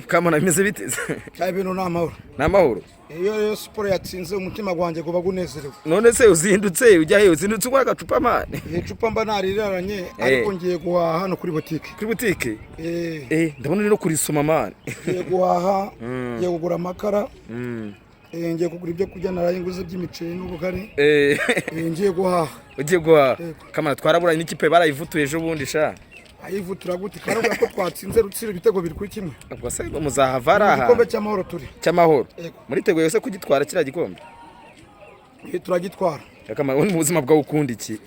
Kamana, bimeze bite? Cya ibintu ni amahoro. Ni amahoro. Iyo rero siporo yatsinze, umutima gwanjye guba gunezerewe. None se uzindutse ujya he? Uzindutse unywa agacupa, man? Iri cupa mba nariraranye, ariko ngiye guhaha hano kuri botike. Kuri butike? Eh. Ndabona uri no kurisoma, man. Ngiye guhaha, ngiye kugura amakara, ngiye kugura ibyo kurya naraye nguze by'imiceri n'ubugari. Ngiye guhaha. Ugiye guhaha? Yego. Kamana, twaraburanye n'ikipe, barayivutuye ejo bundi sha. Ayivutura gute? Karabura ko twatsinze Rutsiro ibitego 2-1. Ubwo se muzahava ari Mu aha? gikombe cy'amahoro turi. Cy'amahoro. Yego. Muriteguye se kugitwara kiriya gikombe? Turagitwara. Kamana, ubundi mu buzima bwawe ukunda iki?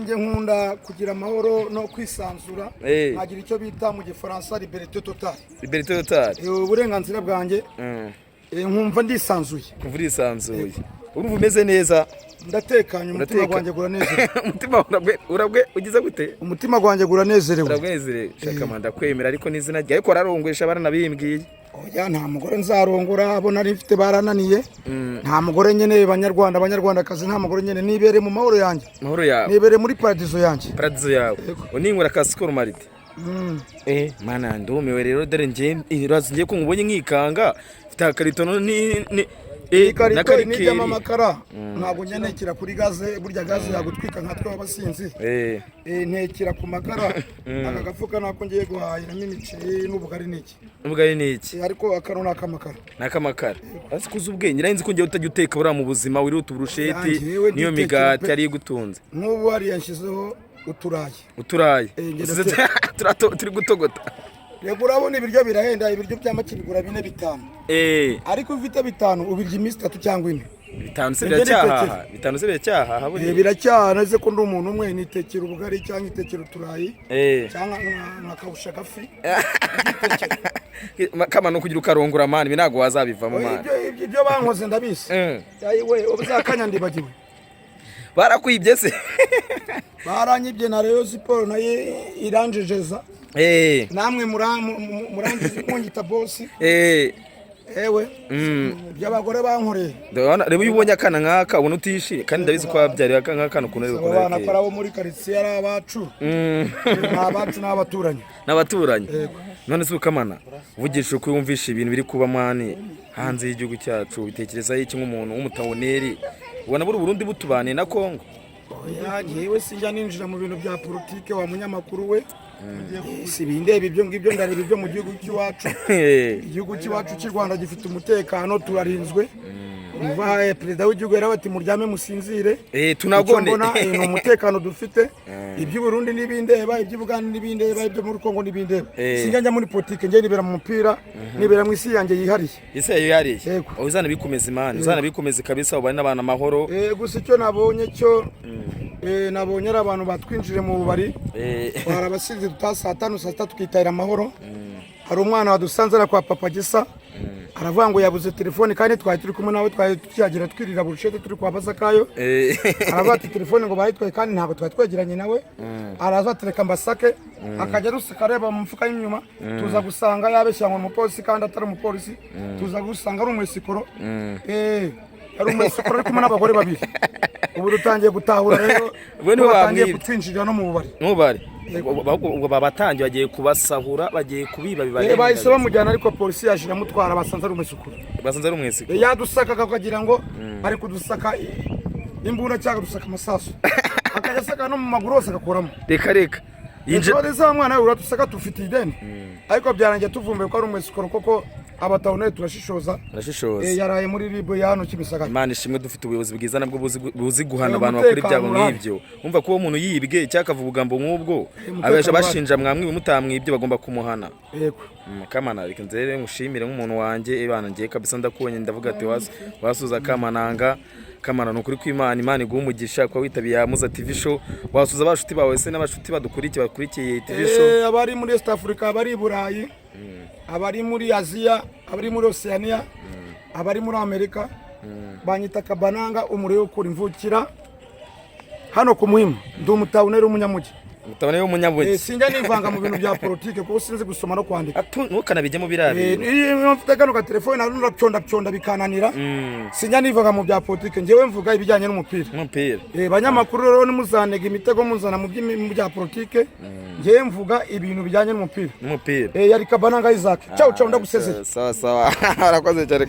Njye nkunda kugira amahoro no kwisanzura, nkagira icyo bita mu Gifaransa liberté totale. Liberté totale. Uburenganzira bwanjye, nkumva ndisanzuye. Kumva urisanzuye, urumva umeze neza. Ndatekanye, umutima gwanjye guranezerewe. Umutima urabwe ugize gute? Umutima gwanjye guranezerewe. Urabwezerewe. Shaka, ndakwemera, ariko n'izina ryawe ariko wararongoresha, baranabimbwiye. Oya, nta mugore nzarongora, abo nari mfite barananiye. Nta mugore nyene, Banyarwanda, Banyarwandakazi, nta mugore nyene, nibereye mu mahoro yanjye. Mahoro yawe. Nibereye muri paradizo yanjye. Paradizo yawe, uninkura ka Skol Malt. Mana, ndumiwe rero. Dore ngiye, urazi ngiye ko nkubonye nkikanga mfite akarito ni Ikarito n'akarikeri. nijyamo amakara, ntabwo njya ntekera kuri gaze, burya gaze yagutwika nka twe abasinzi. Ntekera ku makara. Aka gafuka nako ngiye guhahiramo imiceri n'ubugari n'iki. Ubugari ni iki? Ariko akano ni akamakara. Ni akamakara. Azi kuzi ubwenge, nari nzi ko ngiye utajya uteka buriya mu buzima, wiruta uburusheti. Njyewe niyo nditekera migati pe. yari igutunze. Nk'ubu hariya nshyizeho uturayi. Uturayi. Ngenda Usize teka. turi gutogota. Rego urabona ibiryo birahenda, ibiryo bya make bigura 4, 5. Ariko ufite 5 ubirya iminsi 3 cyangwa 4. 5 se Nibyo. Biracyahaha? Nitekera. 5 se biracyahaha buriya? Biracyaha neze ko ndi umuntu umwe, nitekera ubugari cyangwa nitekera uturayi cyangwa nkakawusha agafi. Kama no kugira ukarongora, man, ibi ntabwo wazabivamo. Oya, Man. ibyo bankoze ndabizi. Ayiwe, uzakanya ndibagiwe. Barakwibye se? Baranyibye na Rayon Sport nayo iranjejeza. Namwe murangiza munyita bosi. Ewe, ibyo abagore bankoreye. Ndabona reba, iyo ubonye akana nk'aka ubona utishimye, kandi ndabizi ko wabyariye aka nk'akana ukuntu ari Abo ukuntu bana ari ko ari abo muri karitsiye, ari abacu. Ni abacu n'abaturanyi. N'abaturanyi. None se ukamana uvugisha uko wumvisha ibintu biri kuba, man, hanze y'igihugu cyacu, bitekerezaho iki nk'umuntu w'umutawuneri? Ubona buri Burundi butubaniye na Kongo? Oya, njyewe sinjya ninjira mu bintu bya politike, wa munyamakuru we. Si bindeba ibyo ngibyo, ndareba ibyo mu gihugu cy'iwacu. Igihugu cy'iwacu cy'u Rwanda gifite umutekano, turarinzwe. Umva, perezida w'igihugu yaravuze ati: "Muryame musinzire." Tunagone. Icyo mbona, ni umutekano dufite. Iby'u Burundi n'ibindeba, iby'Ubugande n'ibindeba, ibyo muri Kongo n'ibindeba. Sinjya njya muri politike, njye nibera mu mupira, nibera mu isi yanjye yihariye. Isi yayo yariye. Yego. Uzanabikomeza, Imana uzanabikomeze kabisa, ubane n'abantu amahoro. Gusa icyo nabonye cyo, nabonye ari abantu batwinjije mu bubari. Twari abasinzi, dutaha saa 5, saa 6 tukitahira amahoro. Hari umwana wadusanze ari kwa Papa Gisa, aravuga ngo yabuze telefone, kandi twari turi kumwe nawe, twari tukihagira twirira burushete turi kwa Basakayo. Aravuga ati telefone ngo bayitwaye, kandi ntabwo twari twegeranye nawe. Araza atereka mbasake, akajya aruseka areba mu mufuka y'inyuma. Tuza gusanga yabeshya ngo ni umupolisi kandi atari umupolisi. Tuza gusanga ari umwesikoro. Yari umwesikoro ari kumwe n'abagore babiri. Ubu dutangiye gutahura rero Ubwo nibo ko batangiye bamwibye. kutwinjirira no mu bubari. Ntubare ubwo babatangiye, bagiye kubasahura, bagiye kubiba. Bahise bamujyana, ariko polisi yaje iramutwara, basanze ari umwesikoro. Basanze ari umwesikoro. Yadusakaga ukagira ngo bari kudusaka imbunda cyangwa dusaka amasasu, akajya asaka no mu maguru hose agakuramo. Reka reka. Yinjira za mwana we, uradusaka, tufite ideni, ariko byarangiye tuvumbuye ko ari umwesikoro koko. Abatawuneri turashishoza. Arashishoza. Yaraye muri RIB ya hano Kimisagara. Imana ishimwe, dufite ubuyobozi bwiza nabwo buzi guhana abantu bakora Umutekano ibyago urahari. nk'ibyo. Umva, kuba umuntu yibwe cyangwa akavuga ubugambo nk'ubwo, Umutekano abasha urahari. bashinja mwamwibe mutamwibye, bagomba kumuhana. Yego. Kamana, reka nzere ngushimire nk'umuntu wanjye ibana ngiye kabisa. Ndakubonye ndavuga ati wasuza Kamananga. Kamana, ni ukuri kw'Imana, Imana iguha umugisha kuba witabiye Muza TV Show. Wasuza abashuti bawe se n'abashuti badukurikiye, bakurikiye TV Show? Abari muri East Africa, abari i Burayi, abari muri Aziya, abari muri Oceania, abari muri Amerika, banyita Kabananga umuriro ukura imvukira hano ku Muhima, ndi umutawuneri w'umunyamujyi. Mutabane w'umunyabugi. Sinjya nivanga mu bintu bya politike kuko sinzi gusoma no kwandika. Ntukanabijyemo biriya bintu. Iyo mfite kano ka telefone narapyonda bikananira. Sinjya nivanga mu bya politike, njyewe mvuga ibijyanye n'umupira. Umupira. Banyamakuru rero nimuzanega imitego muzana mu bya politike, njyewe mvuga ibintu bijyanye n'umupira. Umupira. Yari Kabananga Isaac. Ciao ciao, ndagusezeye. Sawa sawa, arakoze cyane.